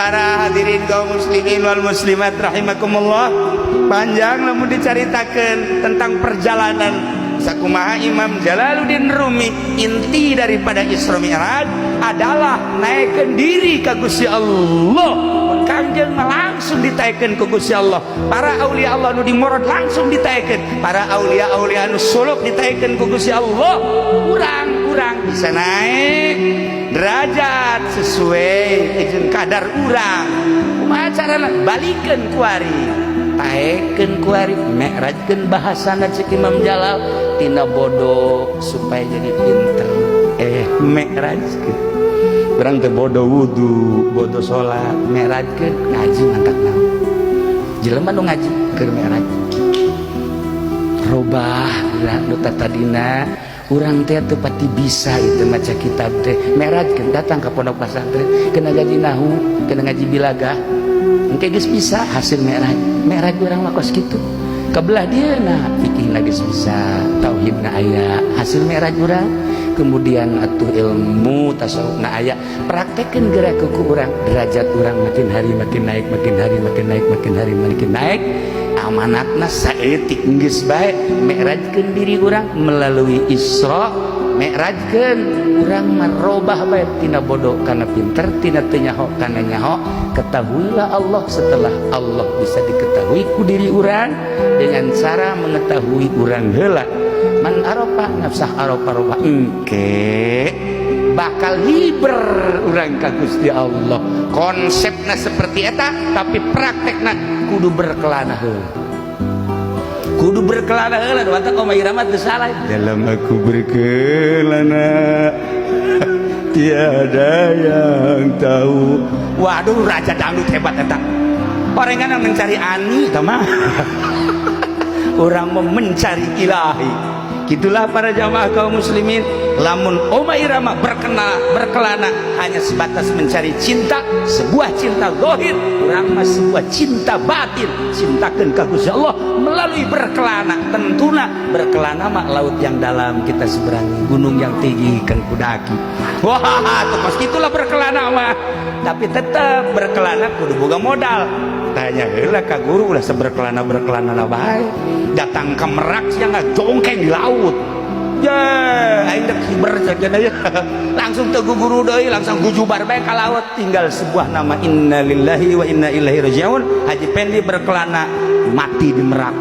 Para hadirin kaum muslimin wal muslimat rahimakumullah, panjang lamun dicaritakeun tentang perjalanan sakumaha Imam Jalaluddin Rumi. Inti daripada Isra Mi'raj adalah naikkan diri ka Gusti Allah. Mun Kangjeng mah langsung ditaikeun ku Gusti Allah. Para aulia Allah nu dimorod langsung ditaikeun, para aulia aulia nu suluk ditaikeun ku Gusti Allah. Urang-urang bisa naik derajat sesuai jeung kadar urang. Kumaha carana? Balikeun kuari, taekeun kuari, mi'rajkeun. Bahasana cek Imam Jalal, tina bodoh supaya jadi pinter. Mi'rajkeun urang teh bodoh wudu, bodoh salat, mi'rajkeun ngaji. Mantap naon jelema nu ngaji keur mi'raj, robah geura nu tadina urang teh teu pati bisa itu maca kitab teh. Mi'rajkeun datang ke pondok pesantren, kena ngaji nahu, kena ngaji balaghah, engke geus bisa. Hasil mi'raj, mi'raj urang mah kos kitu. Kebelah dia nah fikih geus bisa, tauhidna aya, hasil mi'raj urang. Kemudian atuh ilmu tasawuf na aya, praktekkeun geura ku urang, derajat urang makin hari makin naik, makin hari makin naik, makin hari makin naik. Amanatna saeutik geus bae, mi'rajkeun diri urang melalui Isra. Mi'rajkeun urang merubah bae tina bodoh kana pinter, tina teu nyaho kana nyaho. Ketahuilah Allah setelah Allah bisa diketahui ku diri urang dengan cara mengetahui urang heula. Man arafa nafsah arafa rabbah. Engke bakal hiber urang ka Gusti Allah. Konsepna seperti eta, tapi praktekna kudu berkelana heula, kudu berkelana heula. Mata Rhoma Irama teu salah. Dalam aku berkelana, tiada yang tahu. Waduh, raja dangdut hebat eta. Orang kan mencari ani eta mah, orang mau mencari ilahi. Gitulah para jamaah kaum muslimin. Lamun Rhoma Irama berkelana hanya sebatas mencari cinta, sebuah cinta zahir, urang mah sebuah cinta batin. Cintakeun ka Gusti Allah melalui berkelana. Tentuna berkelana mah laut yang dalam kita seberangi, gunung yang tinggi kan kudaki. Wah, tuh pas itulah berkelana mah. Tapi tetap berkelana kudu boga modal. Tanya heula ka guru, ulah seberkelana berkelana bae. Datang ke Merak sia ngajongkeng di laut. Ya, aing dek hiber saja ya. Langsung teu guru deui, langsung gujubar bae ka laut, tinggal sebuah nama, innalillahi wa inna ilaihi rajiun. Haji Pendi berkelana mati di Merak.